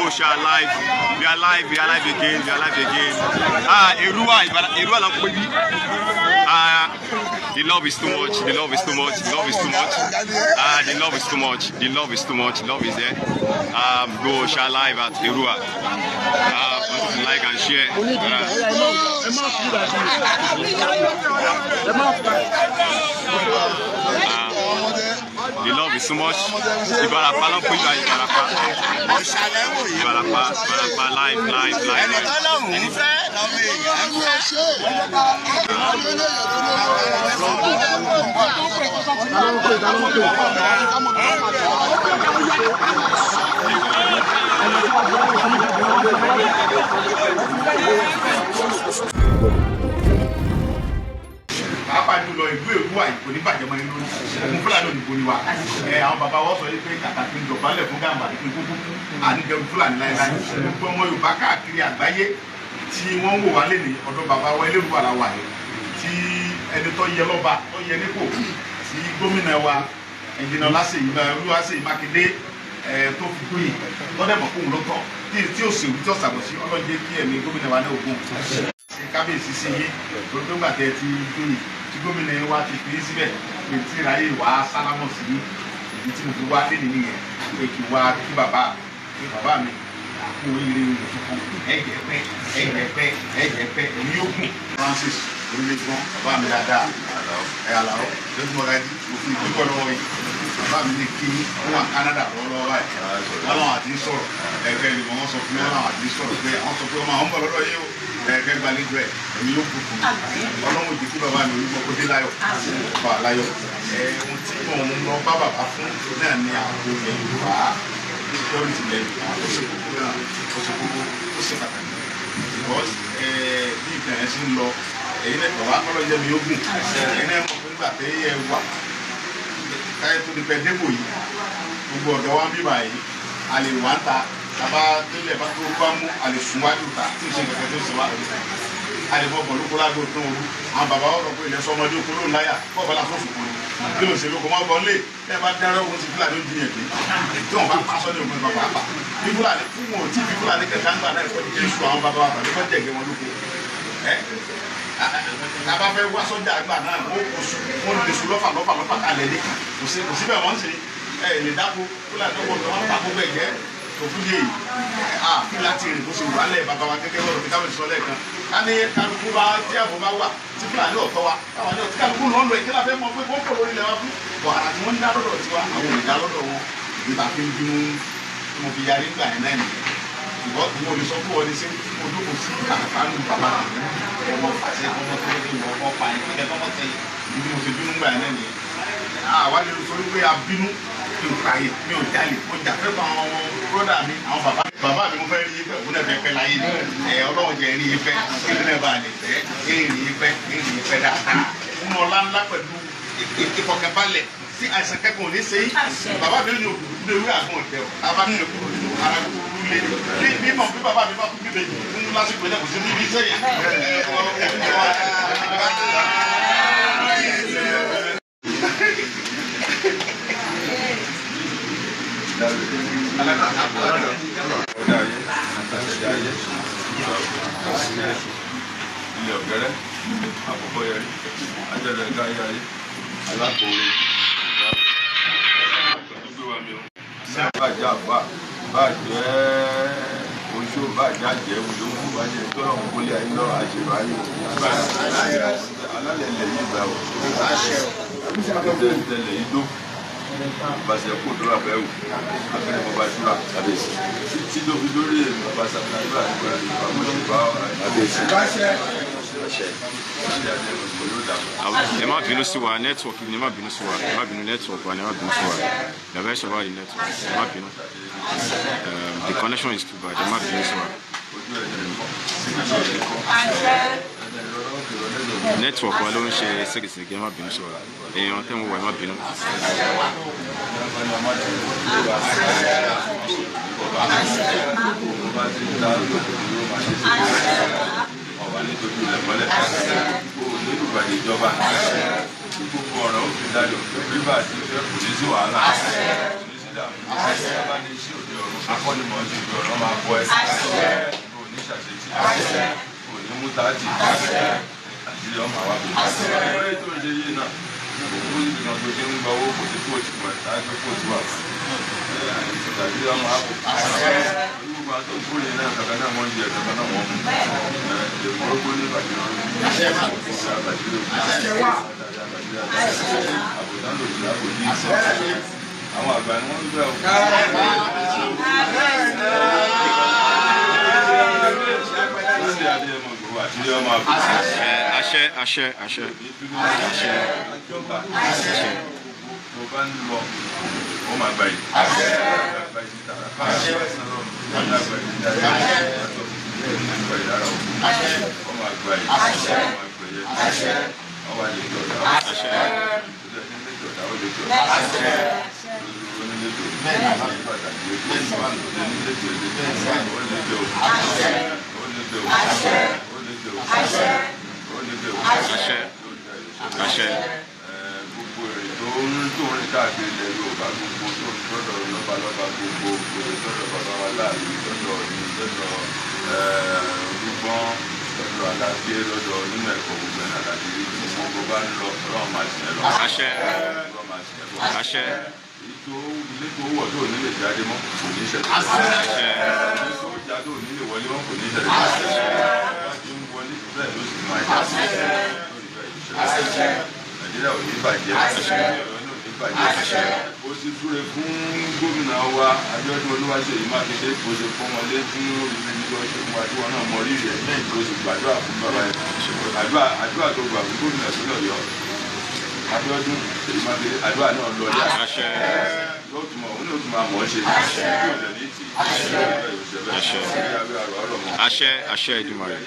Gosha live. We are live, we are live again, we are live again. Ah, Èrúwà, Èrúwà la ń pè bí. Ah, the love is too much, the love is too much, the love is too much. Ah, the love is too much, the love is too much, love is there. Gosha live at Èrúwà. Ah, want to like and share. Ẹ má fi ìdá sí ẹ má fi. Ah, the love is too much. Ìbàràpá ló ń pè bí, Ìbàràpá. Ìbàràpá, Ìbàràpá live, live, live, Ẹni live. tọ́lọ́hún ń fẹ́ lọ́mọ èèyàn ń fẹ́. Ta ló ń pè? Ta ló ń pè? Pàápàá jùlọ ìlú Èrúwà yìí kò ní bàjẹ́ mọ́ inú ogun Fúlàní òdìbò ni wa. Ẹ àwọn bàbá wa sọ yìí pé kàkà kí n dọ̀bálẹ̀ fún Gàmbàrí kí n kúkú àníjẹun Fúlàní láéláé. Gbogbo ọmọ Yorùbá káàkiri àgbáyé tí wọ́n ń wò wá lẹ́nu, ọ̀dọ̀ bàbá wa Elérúwà la wà yìí, tí ẹni tó yẹ lọ́ba, tó yẹ nípò, tí gómìnà wa, Ẹnjìnà Olúwaṣèyí Olúwaṣèyí Mákindé, ẹ tó fi dóyè lọ́dẹ̀ mọ̀ fóun ló tọ́ tí òṣèlú tí ọ̀sàbọ̀sí. Ọlọ́jẹ́ kí ẹ̀mí gómìnà wa ní ogun ṣe. Kábíyèsí sí yín torí pé ńgbà tẹ́ ẹ ti dóyè tí gómìnà yín wá ti fi yín síbẹ̀ pé tí ìráyè wá sálámọ̀ sí yín. Ìdí tí mo fi wá léni nìyẹn, pé kí wá kí bàbá mi, pé bàbá mi, àkó oríire tuntun, ẹ̀jẹ̀ pẹ́, ẹ̀jẹ̀ pẹ́, ẹ̀jẹ̀ pẹ́, ẹ̀mí yóò gùn. Francis Orílẹ̀-èdè, bàbá mi dáadáa, ẹ̀ àlàó lójúmọ́ gájí, mo fi dúpẹ́ lọ́wọ́ yìí. Bàbá mi ní kí wọ́n wà Canada lọ́wọ́lọ́wọ́ báyìí, wọ́n làwọn àti sọ̀rọ̀ ẹ̀fẹ́ ni wọ́n sọ fún mi, wọ́n làwọn àti sọ̀rọ̀ pé àwọn sọ pé ọmọ àwọn ń bọ̀ lọ́dọ̀ yìí o. Ẹ̀fẹ́ gbàlejò ẹ̀, ẹ̀mí yóò kú fún mi. Ọlọ́run jẹ́ kí bàbá mi orí gbọ́ kó dé láyọ̀, bá a láyọ̀. Ẹ̀ ohun tí mò ń lọ bá bàbá fún náà ni ààbò ilẹ̀ Yorùbá, security ilẹ̀ Yorùbá. Ó ṣe kókó náà, ó ṣe kókó, ó ṣe pàtàkì, because bí ìtàn yẹn ṣe ń lọ, ẹ̀yin náà, bàbá kọ́lọ́ jẹ́ mi ó gùn. Ẹ̀yin náà mọ̀ pé nígbà tẹ́ ẹ wà káyọ̀ tó di pẹ́ débò yìí, gbogbo ọ̀dọ́ wa ń bíbà yìí, a lè wá ń ta tàbá délẹ̀ bá tó bá mú, a lè sùn wájú ta tí ò ṣe kẹ̀kẹ́ tó ṣe wá, a lè fọ bọ̀lú kólágbó tó ń ru. Àwọn bàbá wọn sọ pé ilẹ̀ sọmọdé oko ló ń láyà kọ́ ọ̀bá lásán sùn kúrò kí ló ṣe lóko mọ́ bọ́ lé. Ẹ bá dára ogun ti Fúlàní ó jiyàn pé tí wọn bá pa sọ́dọ̀ ògùn bàbá pa bí Fúlàní fún wọn ò tí bí Fúlàní kẹta ń gbà náà kọ́ jẹ́ iṣu àwọn bàbá wa tàbí kọ́ jẹ̀gẹ́ wọn lóko. Ẹ tàbá fẹ́ wá sọ́jà àgbà náà, wọ́n kò sùn, wọ́n lè sùn lọ́fà lọ́fà lọ́fà kalẹ̀ ní kò sí, kò síbẹ̀ wọ́n ń ṣe ẹ lè dáko. Fúlàní ọwọ́ tó wọ́n pa gbogbo ẹ̀jẹ̀ tó fún yé yìí a fi láti rìn bó ṣe wà lẹ̀. Bàbá wa gẹ́gẹ́ lọ́rọ̀ fi káwọn sọ lẹ́ẹ̀kan ká ní kálukú bá tí àbò bá wà tí Fúlàní ọ̀tọ́ wa káwọn ní ọtí kálukú lọ́nà ẹ̀ kí la fẹ́ mọ̀ pé wọ́n pọ̀ lórí ilẹ̀ wa fún bọ̀ àrà tí wọ́n ń dá lọ́dọ̀ tiwa, àwọn ò dá lọ́dọ̀ wọn. Ìdí ta fi ń bínú tí mo fi yarí gbà yẹn náà nìyẹn. Ṣùgbọ́n mo lè sọ fún ọ ní sẹ́ mo dúkùú sí àkàkánú bàbá mi, ọmọ pàṣẹ ọmọ tó lè wọ ọmọ pa yẹn kíkẹ́ tọmọ tẹ. Ìdí mo fi bínú gbà yẹn náà nìyẹn. Àwa lè sọ wípé a bínú. Mi ò kàyè, mi ò jalè, mo jà fẹ́ fún àwọn bróda mi, àwọn bàbá mi. Bàbá mi, mo fẹ́ rí yín pẹ́, òun náà fẹ́ pẹ́ láyé ni. Ẹ Ọlọ́run jẹ́ rí yín pẹ́, kí ni náà bá lè fẹ́ rí yín pẹ́, rí yín pẹ́ dáadáa fún ọlá ńlá pẹ̀lú ìfọ̀kànbalẹ̀ tí àìsàn kẹ́kọ̀ọ́ ò ní ṣe yín. Bàbá mi ní òkùnkùn ní ewé àgbọn ọ̀tẹ̀ ọ̀ tábà ní òkùnkùn nínú ara kúrú lé ní bí mọ̀ bí bàbá mi bá kú bíbẹ̀ fún lásìkò ẹ̀ kò sí níbi sẹ́yìn. Ọjà ayé, àtàṣẹjà ayé, ilẹ̀ ọ̀gẹ́rẹ́ àkọ́kọ́ yẹrí ajẹ́lẹ̀ ẹ̀ka ayé ayé alákòóre tó gbé wa mi o. Bàjẹ́ àbá, bàjẹ́ oṣó, bàjẹ́ àjẹ́ wùdókù, bàjẹ́ tọ́lọ̀ kólé ayé lọ́wọ́ àṣebáyé alálẹ̀ ilẹ̀ yìí gbà wọ̀ tẹ̀lé yìí dó basẹ kó dọ́rọ̀ abẹ́ wò abẹ́rẹ́ bàbá ṣúra títí ló fi lórí èmi bàbá sàmìlà nígbà nígbà mo ṣe bá abẹ́sí. Ẹ má bínú sí wa, network ni. Ẹ má bínú sí wa, ẹ má bínú, network wa ni. Ẹ má bínú sí wa, the very about the network, ẹ má bínú. The connection is too bad, ẹ má bínú sí wa. Network wa ló ń ṣe ségesège, ẹ má bínú sí wa. Èèyàn tẹ́ ń wò wá, ẹ má bínú. Ọba nítorí ilẹ̀ mọ́lẹ̀ kó o ní ìbàdí ìjọba gbogbo ọ̀rọ̀ ó fi dayọ̀ bí bá a ti fẹ́, kò ní sí wàhálà, kò ní sí dààmú. Bá ní sí òde ọ̀run, akọ́nimọ̀ọ́sí òde ọ̀run máa bọ́ ẹ. Kò ní ṣàṣetì. Kò ní mú táàtì. Àṣírí ọmọ àwa kò. Ọ̀rẹ́ tó ń ṣe yìí náà, òkú níbi kan tó ṣe ń gba owó kò sí kóòtù mọ̀ ẹ̀ táyé pé kóòtù wà fún ẹ̀. Àṣírí ọmọ àpò. Olúgbogbo àti òkúrò náà kankan náà wọ́n ń jẹ kankan náà wọ́n mú. Èmọ̀rọ́gbó ní ìbàjẹ́ wọn. Àwọn àgbà ni wọ́n ń gbà ó. Àṣẹ àṣẹ àṣẹ. Àṣẹ. Mo bá ń lọ, ó máa gbà yìí. Àgbà yìí tààrà. Àgbà yìí tààrà. Àgbà yìí lára òkú. Ó máa gbà yìí. Ó máa gbà yìí. Ó wà lè jọ̀dá. Ó lè jọ̀dá. Ó lè jọ̀dá. Àṣẹ. Àṣẹ. Gbogbo èrè tó ń rìn káàkiri ilẹ̀ Yorùbá gbogbo tó ń tọ́jọ́ lọ́balọ́ba gbogbo gbogbo tọ́jọ́ bàbá wa láàrin tọ́jọ́ ní tọ́jọ́ Olúgbọ́n tọ́jọ́ Aláké lọ́dọ̀ nínú ẹ̀kọ́ gbogbo ẹ̀ náà láti rí gbogbo bá ń lọ Ọlọ́run máa sìn ẹ́ lọ. Àṣẹ. Ọlọ́run máa sìn ẹ́ bọ̀. Àṣẹ. Ilé tó wọ̀ tó ní lè jáde mọ́ kò ní ṣẹlẹ̀. Àṣẹ. Ilé tó jáde ò ní lè wọlé mọ́ kò ní ṣẹlẹ̀. Bá ti ń wọlé bẹ́ẹ̀ ló sì máa jáde. Àṣẹ. Nàìjíríà ò ní bàjẹ́. Ọ̀yọ́ náà ò ní bàjẹ́. Ó ti súre fún gómìnà wa Abíọ́dún Olúwaṣèyí Mákindé kò ṣe fún wọn lé fún ibi tó ṣe fún wa tí wọn náà mọ rírì ẹ̀ lẹ́yìn tó sì gbàdúrà fún bàbá yẹn. Àdúrà tó gbà fún gómìnà sílẹ̀ Ọ̀yọ́ Abíọ́dún Ṣèyí Mákindé àdúrà náà lọ dé Àṣẹ. Yóò tún mọ̀ òun yóò tún máa mọ̀ ọ́ ṣe. Yóò jẹ́ ní tì. Àṣẹ. Àṣẹ àṣẹ Èdùmàrè.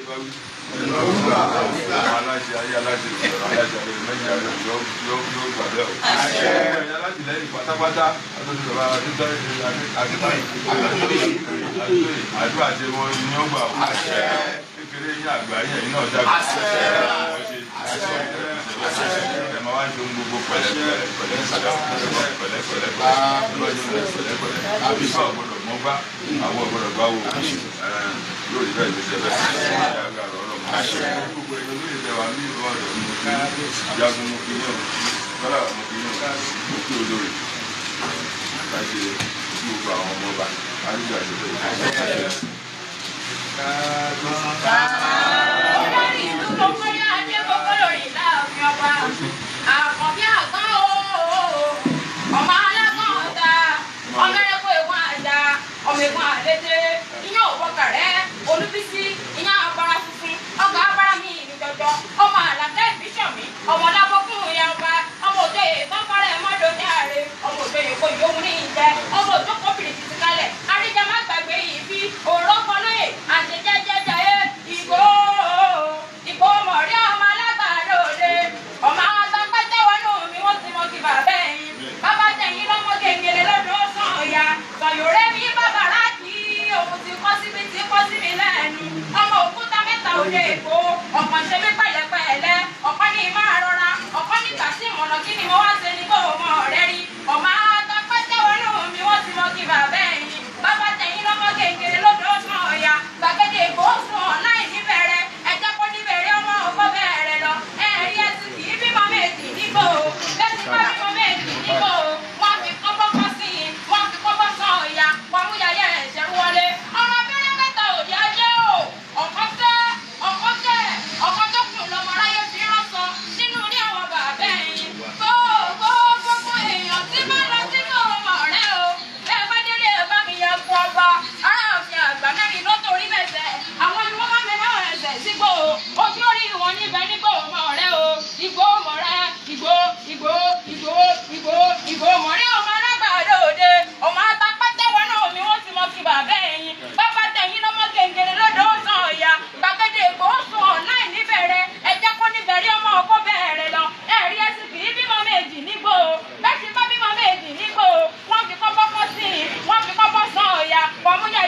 Aláṣẹ ayé aláṣẹ ìṣòro aláṣẹ ayé mẹ́jọ ayé yóò gbà bẹ́ẹ̀ o. Ẹ̀yin alátìlẹ́yìn pátápátá àtọ́jú bàbá Akíntóyè àdúrà tí wọ́n ní ó gbà o. Kékeré yín àgbà yín ẹ̀yin náà dàgbà. Ẹ máa wá ṣe ohun gbogbo pẹ̀lẹ́pẹ̀lẹ́ pẹ̀lẹ́ pẹ̀lẹ́ pẹ̀lẹ́ pẹ̀lẹ́ àbí bá ọ̀gbọ́dọ̀ mọ́ bá àwọn ọ̀gbọ́dọ̀ bá wò yóò rí bẹ́ẹ̀ ló ṣe bẹ́ẹ̀. Gbogbo ẹ̀yọ́ lóye ìjọba ní ìlú ọ̀dọ̀ mo kí jagun mo kí yàn kọ́lá mo kí yàn mo kí olórí láti kí gbogbo àwọn ọmọ ọba arúgbó àti bẹ́ẹ̀. Olórí ìlú gbogbo ní adé gbogbo lórí láàfin ọba. Àkànbí àgbọn ooo, ọmọ alágbọ̀n ọ̀tá, ọmọ ẹranko ègún àjà, ọmọ ègún àlédè, iyán òbọkàrẹ́, Olúbísí, iyán abara funfun, ọkà abara mi ìlú jọjọ, ọmọ àlàkẹ́ ìbísọ̀mí, ọmọ lábọ́kùn ìyá ọba, ọmọ òjòyè tọ́fọ́rẹ́ mọ́dọ̀dẹ́ ààrẹ, ọmọ òjòyè kò yóò ní ìjẹ, ọmọ òjòkó bìrìkìtì kalẹ̀, àríjẹ má gbàgbé yìí bí òrókọ lóye, àṣejẹjẹjẹ ìgò ìgò mọ̀rí ọmọ alágbàdo òde, ọmọ àgbàpẹ́tẹ́ wọnú mi wọ́n ti mọ kí bàbá ẹ̀yìn, bàbá tẹ̀yìn lọ́mọ gègèlè lọ́dún sàn ọ̀yà, sọ̀yọ̀rẹ́ mi bàbá ráàkì, òun ti kọ́ síbi tí kọ́ sí mi lẹ́nu, ọmọ òkúta mẹ́ta òde èkó, ọ̀kan ṣe mí pẹ̀lẹ́pẹ̀lẹ́, ọ̀kan ní máa rọra, ọ̀kan nígbà tí ìmọ̀nà kí ni mo wá ṣe ni kó o mọ̀ ọ̀rẹ́ rí, ọmọ àgbàpẹ́tẹ́ wọnú mi wọ́n ti mọ kí bàbá ẹ̀yìn, bàbá tẹ̀yìn lọ́mọ gègèlè lọ́dún sàn ọ̀yà, gbàgede èkó sùn ọ̀ láì níbẹ̀rẹ̀, ẹ̀jẹ̀ kọ́ níbẹ̀rẹ̀ ọmọ ọkọ bẹ̀rẹ̀ lọ, ẹ̀rí ẹtì kì í bímọ méjì nígbò ó, lẹ́sìn bá bímọ méjì nígbò ó, wọ́n fi kọ́bọ́ kọ́ sí i, wọ́n fi kọ́bọ́ sàn ọ̀yà, wọ́n mú yàyà ẹ̀ṣẹ̀ wọlé. Ọmọ abẹ́rẹ́ mẹ́ta òde ajé o, ọ̀kan tẹ́, ọ̀kan tẹ́, ọ̀kan tó kù lọ́mọ ráyé fi ránṣọ nínú ilé àwọn bàbá ẹ̀yìn. Gbogbo gbogbo èèyàn tí bá lọ sínú ọmọ rẹ o, bẹ́ẹ̀ bá délé ẹ bá mi ya kú ọba, aráàfin àgbà mẹ́rin ló torí mẹ́sẹ̀, àwọn ni wọ́n bá mi náà ẹsẹ̀ sígbó o, ojú orí wọn níbẹ̀ nígbò ọmọ rẹ o, ìgbò ọmọ rẹ, ìgbò ìgbò ìgbò ìgbò ìgbò ọmọ rẹ ọmọ alágbàdo òde, ọmọ atapẹ́tẹ́ wọn náà mi wọ́n ti mọ kí bàbá ẹ̀yìn, bàbá tẹ̀yìn lọ́mọ gègèrè lọ́dọ̀ ó sàn ọ̀yà, gbàgede ìgbò ó sùn ọ̀ láì níbẹ̀rẹ̀, ẹ̀jẹ̀ kó níbẹ̀rẹ̀ ọmọ ọkọ bẹ̀rẹ̀ lọ, ẹ̀rí ẹsìn kì í bímọ méjì nígbò o, bẹ́ẹ̀ sì bá bímọ méjì nígbò o, wọ́n fi kọ́bọ́ kọ́ sí i, wọ́n fi kọ́bọ́ sàn ọ̀yà, pọ̀múyà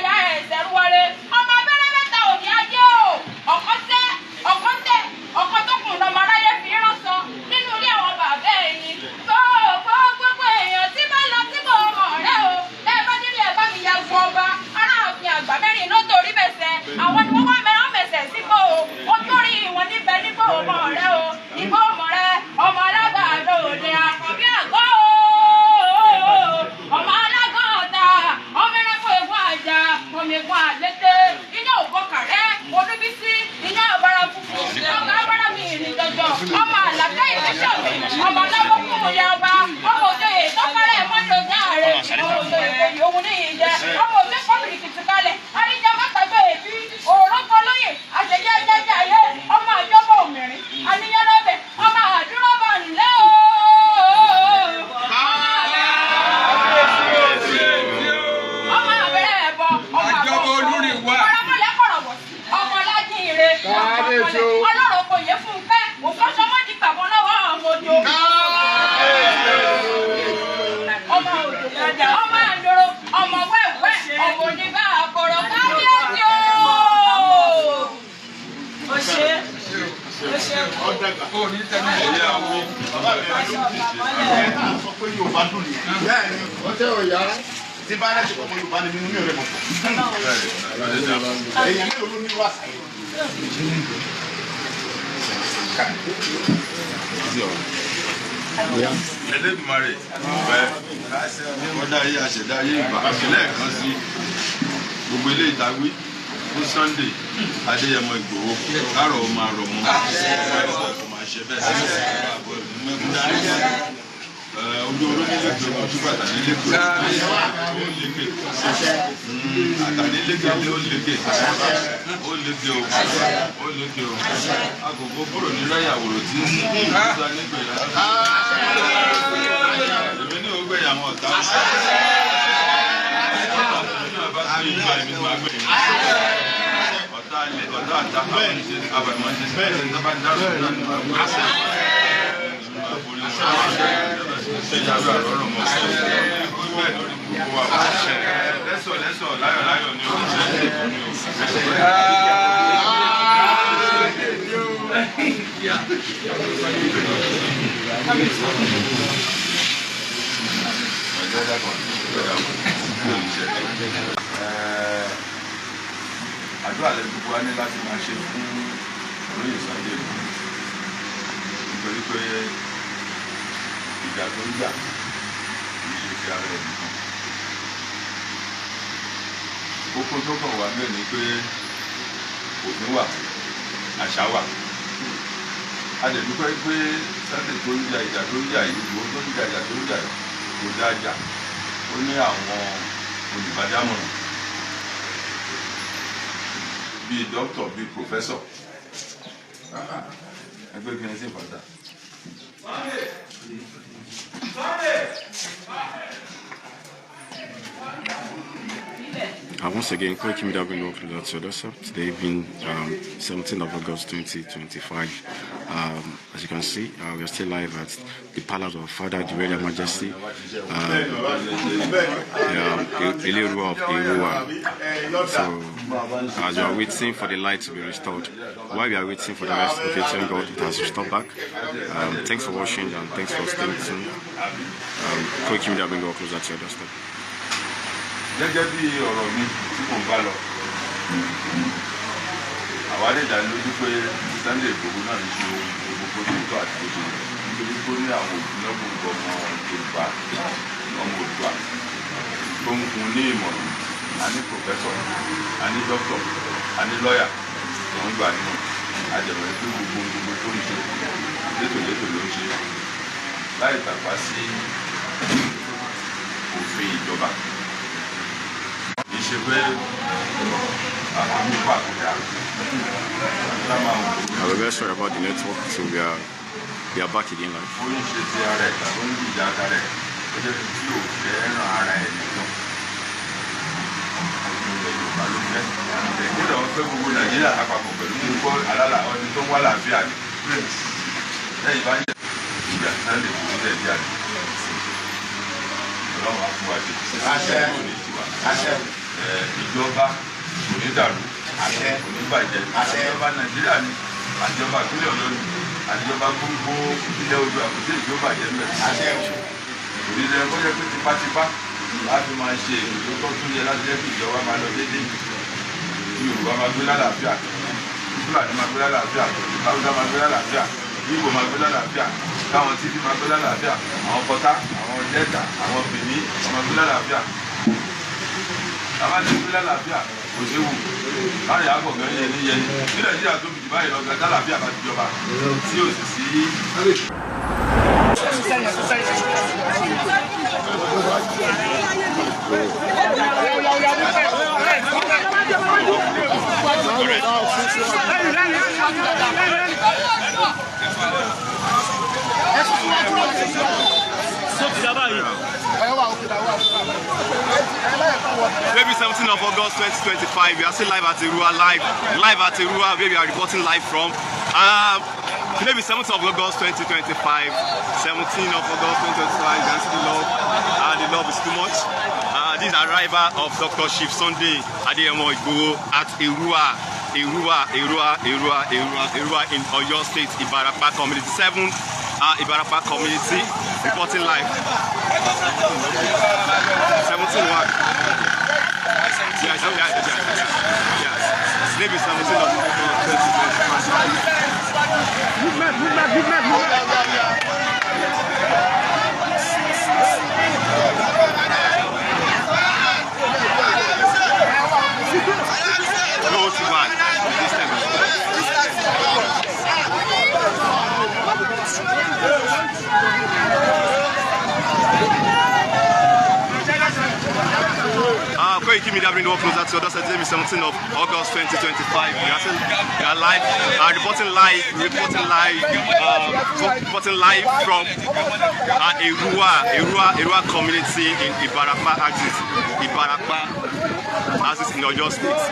Ọmọ lọ́wọ́ kún ìyá ọba. Ọmọ òjòyè tọ́kọ́rẹ́ mọ́jọ́jà rẹ̀. Ọmọ òjòyè kò yí ohun ní ìjẹ. Ọmọ òjò kọ́bìrì kìtì kalẹ̀. Àríjà má gbàgbé èbí. Òòrùn kọ lóyè. Àṣeyẹ jẹjẹ ayé. Ọmọ àjọbọ̀ òmìnirin. Àníyàn lọ́bẹ̀. Ọmọ àdúrà bá ńlẹ́ o. Ọmọ àbẹ̀rẹ̀ ẹ̀bọ. Ọmọ Àjọbọ̀ olúrin wa. Ọmọlẹ́ kọ̀rọ̀wọ̀. Ọmọ lájíire. Ọlọ́run kò yẹ fún kẹ́. Òfóṣọmọ́dì pàbọ̀ lọ́wọ́ ọmọ òjò. Ọmọ òjò. Ọmọ àdòrò. Ọmọ wẹ́wẹ́. Ọmọ onígbà àkọ̀rọ̀. Kábíyèsí o. Ó ṣe ó ṣe Ọ̀dàgbà. Ó ní tẹnu Ẹ̀yà wo Bàbá mi ẹ̀ náà sọ pé Yorùbá dùn nìyẹn. Bẹ́ẹ̀ni, ó tẹ́ ò yá. Tí bá rẹ̀ ṣe pọ̀ mọ́ Yorùbá ni mímú mi ò rẹ̀ mọ̀. Èèyàn mélòó ló ní wà sáyé? Ẹlẹ́dùmarè bẹ́ẹ̀ kọ́dá ayé àṣẹ̀dá ayé ìgbà lẹ́ẹ̀kan sí gbogbo ilé ìtawí fún Sunday Adéyẹmọ Ìgbòho kárọ̀ ó máa rọ̀ mọ́ kó máa ṣe bẹ́ẹ̀ àbọ̀ mẹ́kún dání ojú oró nílé pé ojú bàtà nílé pé ó lékè àtà nílé pé ó lékè ó lékè o ó lékè o agogo kúrò ní ráyàwòrò tí ń sá nígbè yàrá èmi ní ògbé àwọn ọ̀tá ọ̀tá ilẹ̀ ọ̀tá àtà àbàmọ̀ ṣe bẹ́ẹ̀ ní bá dárò náà ní wàá gbé lẹ́sọ̀ lẹ́sọ̀ láyọ̀ láyọ̀ ni ó ń ṣe é ní o. Àdúrà lẹ gbogbo wa ní láti máa ṣe fún olóyè Sunday Igboho nítorí pé ìjà tó ń jà kì í ṣe ti ara ẹ̀ nìkan. Kókó tó kàn wá bẹ́ẹ̀ ni pé òfin wà, àṣà wà. A lè dúpẹ́ pé Sunday tó ń jà ìjà tó ń jà yìí, Ìgbòho tó ń jà ìjà tó ń jà yìí kò dá jà. Ó ní àwọn olùbádámọ̀ràn bíi dókítà bíi pòfẹ́sọ̀. Ẹgbẹ́ kí ni sí ìfọ̀dà. Once again, Koiki Media bring you closer to yourself. Today being 17th of August 2025. As you can see, we are still live at the Palace of Father, the Royal Majesty, Eleruwa of Eruwa. So, as we are waiting for the light to be restored, while we are waiting for the rest, okay, thank God it has restored back. Thanks for watching and thanks for staying tuned. Koiki Media bring you closer to your doorstep. Gẹ́gẹ́ bí ọ̀rọ̀ mi tí mò ń bá lọ, àwa lè dá lójú pé Sunday Igboho náà ń ṣe ohun gbogbo tó tọ́ àti bó ṣe yẹ nítorí pé ó ní àwọn ògúnlọ́gbọ̀ngbọ̀ ọmọ Yorùbá, ọmọ Oòduà tó ń fún un ní ìmọ̀ràn. A ní pòfẹ́sọ̀, a ní dókítọ̀, a ní lọ́yà tó ń gbà nínú àjẹmọ́ pé gbogbo ohun gbogbo tó ń ṣe létòlétò ló ń ṣe láì tàpá sí òfin ìjọba. Kì í ṣe pé àkókò àkùdà ká máa wò ó. We're very sorry about the network, so we are back again live. Ó ń ṣe ti ara ẹ̀ tàbí ó ń gbìjà ara ẹ̀ ó jẹ́ pé tí ò fẹ́ràn ara ẹ̀ nìkan. Ilẹ̀ Yorùbá ló fẹ́. Kódà wọ́n fẹ́ gbogbo Nàìjíríà lápapọ̀ pẹ̀lú gbogbo alálà ọdún tó ń wá làáfíà ni. Lẹ́yìn bá ń jẹ ìjà náà lè kó sílẹ̀ díà ni. Ọlọ́run á fún wa ṣe. Àṣẹ. Kò ní tiwa. Àṣẹ. Ìjọba kò ní dàrú. Àṣẹ. Kò ní bàjẹ́. Àṣẹ. Àjọba Nàìjíríà ni, àjọba ìpínlẹ̀ Ọ̀yọ́ ni, àjọba gbogbo ilẹ̀ Oòduà kò sí èyí tó bàjẹ́ ńbẹ̀. Àṣẹ. Kò ní lẹ́yìn kó jẹ́ pé tipátipá láti máa ṣe ètò tó tún yẹ láti jẹ́ kí ìjọba máa lọ déédéé. Kí Yorùbá máa gbé lálàáfíà, kí Fúlàní máa gbé lálàáfíà, Haúsá máa gbé lálàáfíà, Ìgbò máa gbé lálàáfíà, káwọn Tífì máa gbé lálàáfíà, àwọn Pọtá, àwọn Delta, àwọn Bìní máa gbé lálàáfíà. Tábà ti gbé lálàáfíà, Kò séwu láàrin àgbọ̀ngàn yẹn ní yẹn ní Nàìjíríà tóbi jù báyìí lọ gan tálàfíà bá ti jọba tí ò sì sí. Maybe 17th of August 2025, we are still live at Eruwa, live at Eruwa, where we are reporting live from. Maybe 7th of August 2025, 17th of August 2025, you can see the love, the love is too much. This is arrival of Dr. Chief Sunday Adeyemo Igboho at Eruwa, Eruwa, Eruwa, Eruwa, Eruwa, Eruwa in Oyo State, Ibarapa Community 7, Ibarapa Community, reporting live. 17-1. Yes, yes, yes, yes. Maybe 17 of August 2025. Movement, movement, movement, movement. No, it's one. This time. Koiki Media bring the work closer to others. Today is 17th of August 2025. We are live, reporting live, reporting live from Eruwa community in Ibarapa axis, Ibarapa axis in Oyo State.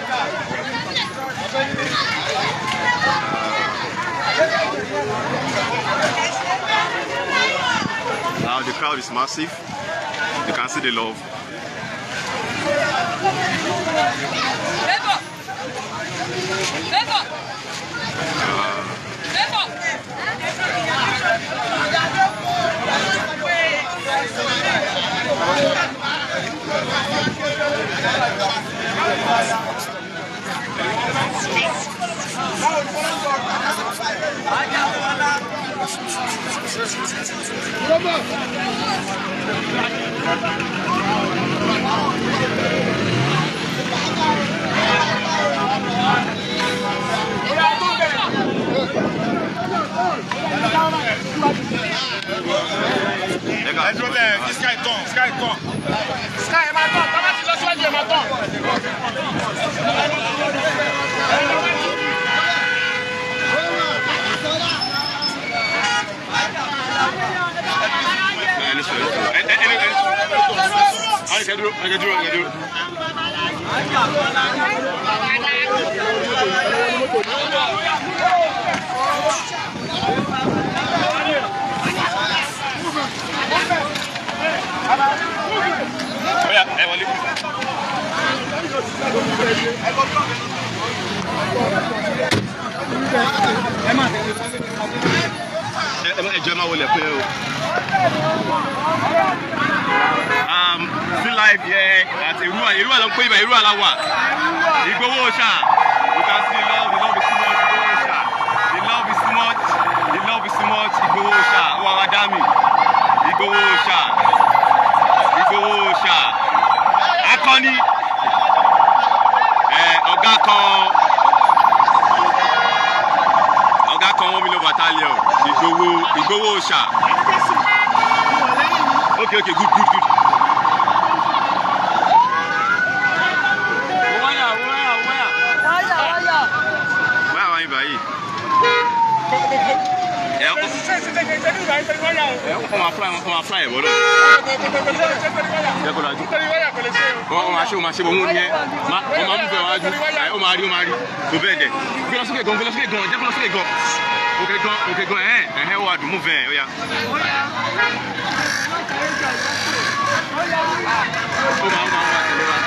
Now the crowd is massive. You can see the love. Ẹ dúró bẹ́ẹ̀ kí sky tán, sky tán. Sky ẹ máa tán, tá bá ti lọ síwájú ẹ máa tán. Oya, ẹ wọlé. Ẹ jọ̀ọ́ ẹ má wọlé pé o. Still live here at Eruwa. Eruwa ló ń pè ibà, Eruwa la wà. Igboho Oòṣà. You can see the love is too much, Igboho Oòṣà. The love is too much, the love is too much, Igboho Oòṣà. Ó wà wá dá mi. Igboho Oòṣà. Igboho Oòṣà. Akọni. Ọ̀gá kan 1 million battalion. Igboho Oòṣà. Okay, okay, good, good, good. Wáyà, wáyà, wáyà. Wáyà wáyà báyìí. Ẹ wọ́n máa fly ẹ̀bọ̀ náà. Jẹ́ kó lajú. Wọ́n máa ṣe, wọ́n máa ṣe, òun ni ẹ. Wọ́n máa mú fẹ́ wájú. Ó máa rí, ó máa rí. Kò bẹ́ẹ̀ dẹ̀. Gbé lọ sókè gan, gbé lọ sókè gan, jẹ́ kó lọ sókè gan. Òkè gan, òkè gan, ẹ̀hẹ́n, ẹ̀hẹ́n, ó wà dùn mú fẹ́, ó yá. Ó máa tẹ̀lé wa.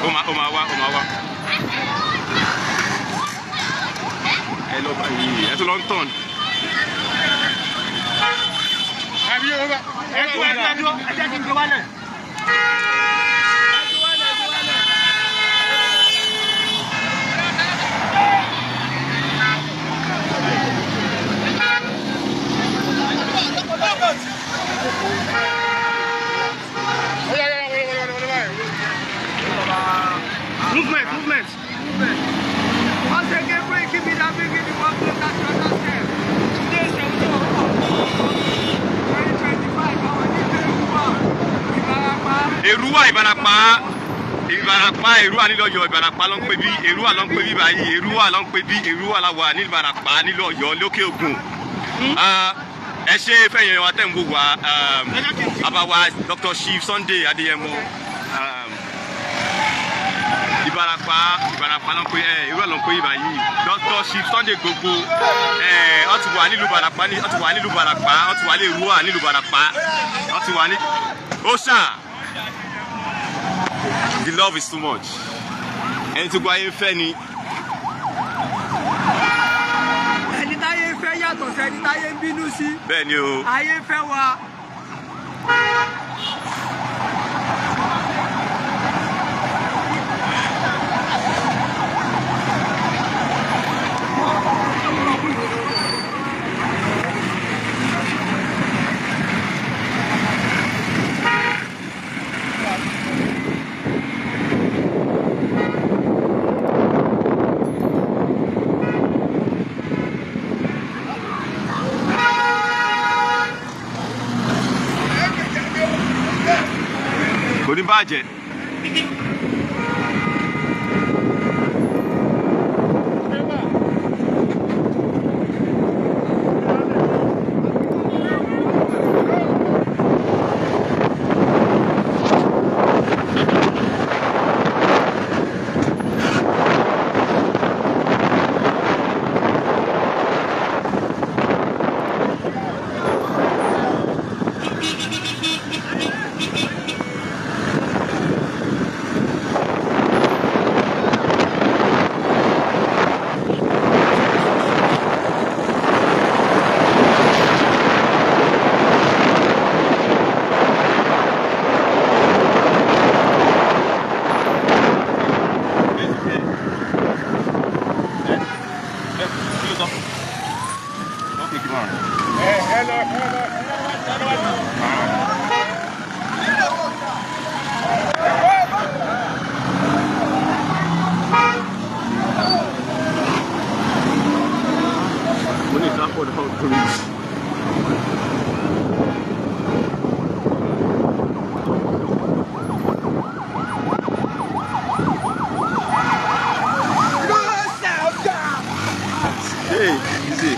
Ó máa wá, ó máa wá. Ẹ lọ báyìí, ẹ tó lọ ń tàn. Ẹ jẹ́ kí n gbé wálẹ̀. Movement, movement. Once again, breaking me down, bringing the one block that you understand. Today is 2025. Àwọn onílé Èrúwà, Ìbàràpá. Èrúwà, Ìbàràpá, Ìbàràpá, Èrúwà nílùú Ọ̀yọ́. Ìbàràpá ló ń pè bí, Èrúwà ló ń pè bí báyìí. Èrúwà ló ń pè bí, Èrúwà la wà ní Ìbàràpá nílùú Ọ̀yọ́ lókè Ògùn. Ah, ẹ ṣe fẹ̀yìn wa tẹ̀ ń wò wá, àbáwá Dr. Chief Sunday Adéyẹmọ. Ìbàràpá, Ìbàràpá ló ń pè ẹ, Èrúwà ló ń pè báyìí. Dr. Chief Sunday Igboho ẹ, ó ti wà nílùú Ìbàràpá ní, ó ti wà nílùú Ìbàràpá, ó ti wà ní Èrúwà nílùú Ìbàràpá, ó ti wà ní ó ṣáà. The love is too much. Ẹni tó gbọ́ ayé ń fẹ́ ni. Ẹni táyé ń fẹ́ yàtọ̀ sí ẹni táyé ń bínú sí. Bẹ́ẹ̀ ni o. Ayé ń fẹ́ wa. Kò ní bàjẹ́. Mo ní ìtàkùn ọ̀dọ́ bridge. Hey, easy.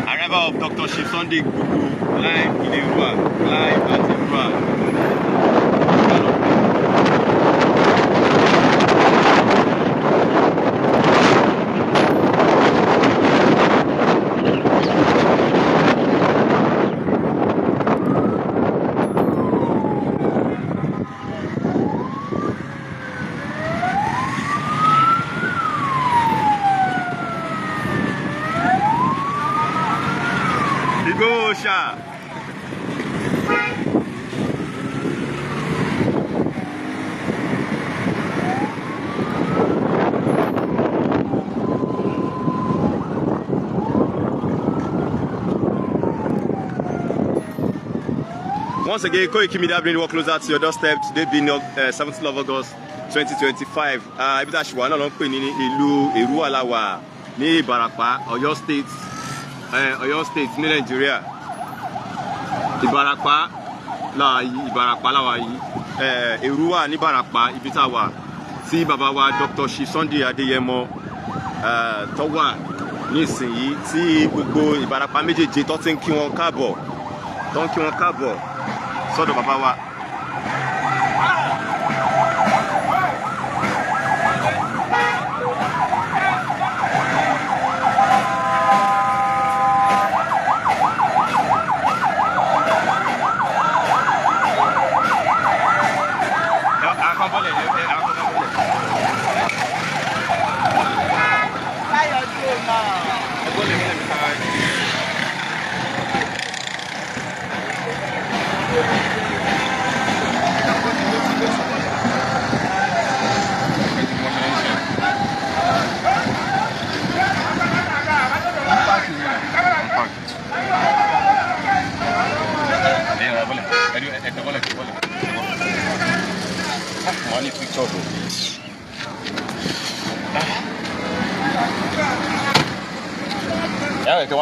Arrival of Dr. Chief Sunday Igboho live in Erua, live at Erua. Ìgbòho ṣá. Once again, Koiki Media bring work closer to your doorstep. Today being 17th of August 2025. Ibi tá a ṣì wà náà ló ń pè ní ìlú Èrúwà la wà ní Ìbàràpá, Ọ̀yọ́ State, Ọ̀yọ́ State ní Nàìjíríà. Ìbàràpá la Ìbàràpá la wà yìí. Èrúwà ní Ìbàràpá, ibi tá a wà tí bàbá wa Dr. Chief Sunday Adéyẹmọ tó wà ní ìsinyìí, tí gbogbo Ìbàràpá méjèèjì tó ti ń kí wọn káàbọ̀, tó ń kí wọn káàbọ̀ sọ́dọ̀ bàbá wa.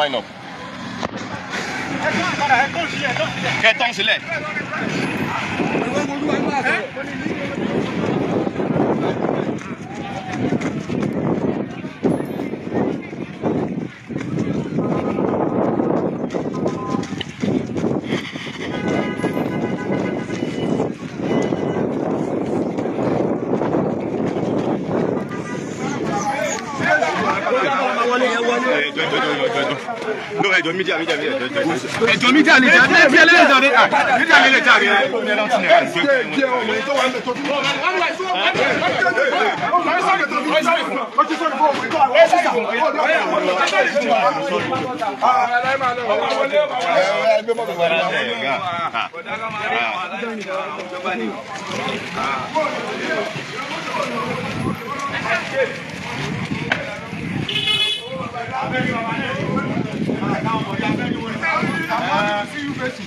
Wine up. Kẹtọ́n sílẹ̀. No, ẹjọ media media media ẹjọ media lè jáde media lè jáde media lè jáde.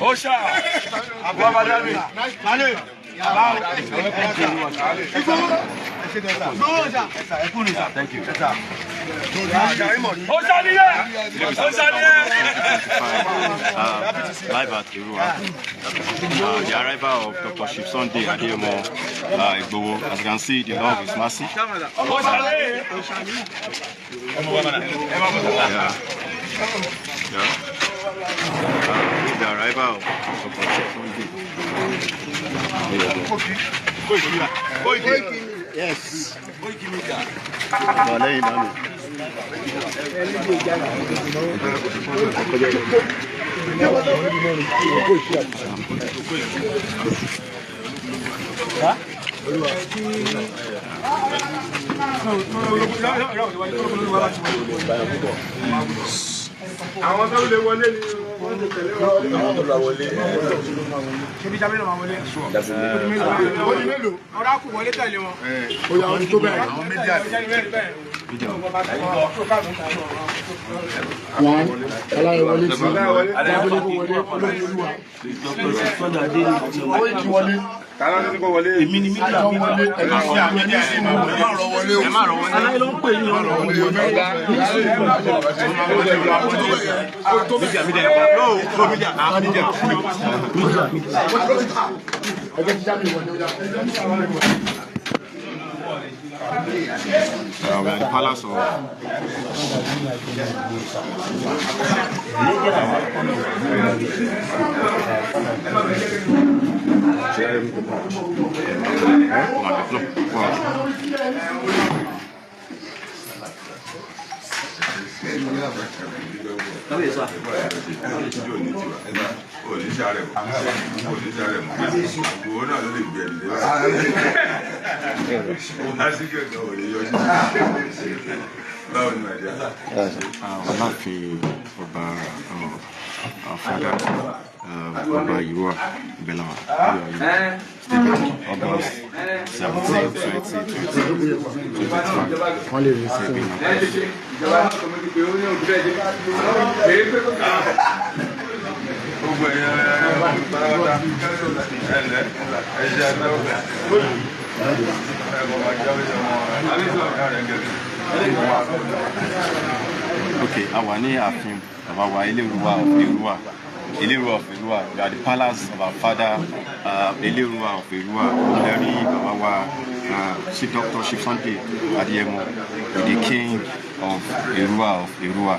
Osha! Abu Manu! Thank you. Live at Erua. The arrival of Dr. Chief Sunday Adeyemo Igboho. As you can see, the love is massive. Yeah. The arrival of Dr. Chief Sunday. Yes. Àwọn tó lè wọlé ni wọ́n ti tẹ̀lé wọn. Àwọn tó lọ wọlé. Ṣebí jábẹ́ ló máa wọlé. Ọ̀rá kù wọlé tẹ̀lé wọn. Ó yà wọn tó bẹ̀rẹ̀. Àwọn mídíà. Wọn aláyẹwọlé ti jábẹ́lẹ́ kó wọlé olóyè olúwa. Koiki wọlé. Tàlá ló ní kó wọlé. Èmi ni mídíà mi wọlé. Ẹ má rọ wọlé. Aláyẹ ló ń pè ní ọ̀rọ̀ wọlé. Media, media, no, no media, media. Ẹgbẹ́ ti jábẹ́ wọlé ó yá. We are in the palace of Báwo ni, my dear? Aláàfin ọba, our father, Ọba Èrúwà Bẹ́láwà, August 17, 2025. Wọ́n lè rí sí i. Gbogbo ẹ̀yẹ pátápátá, ẹ̀lẹ́ ẹ̀ṣẹ̀ àtàwọn ẹ̀kọ́ máa jáwé sọmọ ẹ̀rẹ̀ ń gẹ̀gẹ̀. Ok, a wà ní ààfin bàbá wa Eléruwa of Èrúwà, Eléruwa of Èrúwà. We are the palace of our father, Eléruwa of Èrúwà. Olórí bàbá wa, Chief Doctor Chief Sunday Adéyẹmọ, the king of Èrúwà of Èrúwà,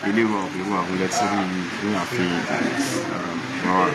Eléruwa of Èrúwà. Òun lẹ ti rí ní ààfin bàbá wa.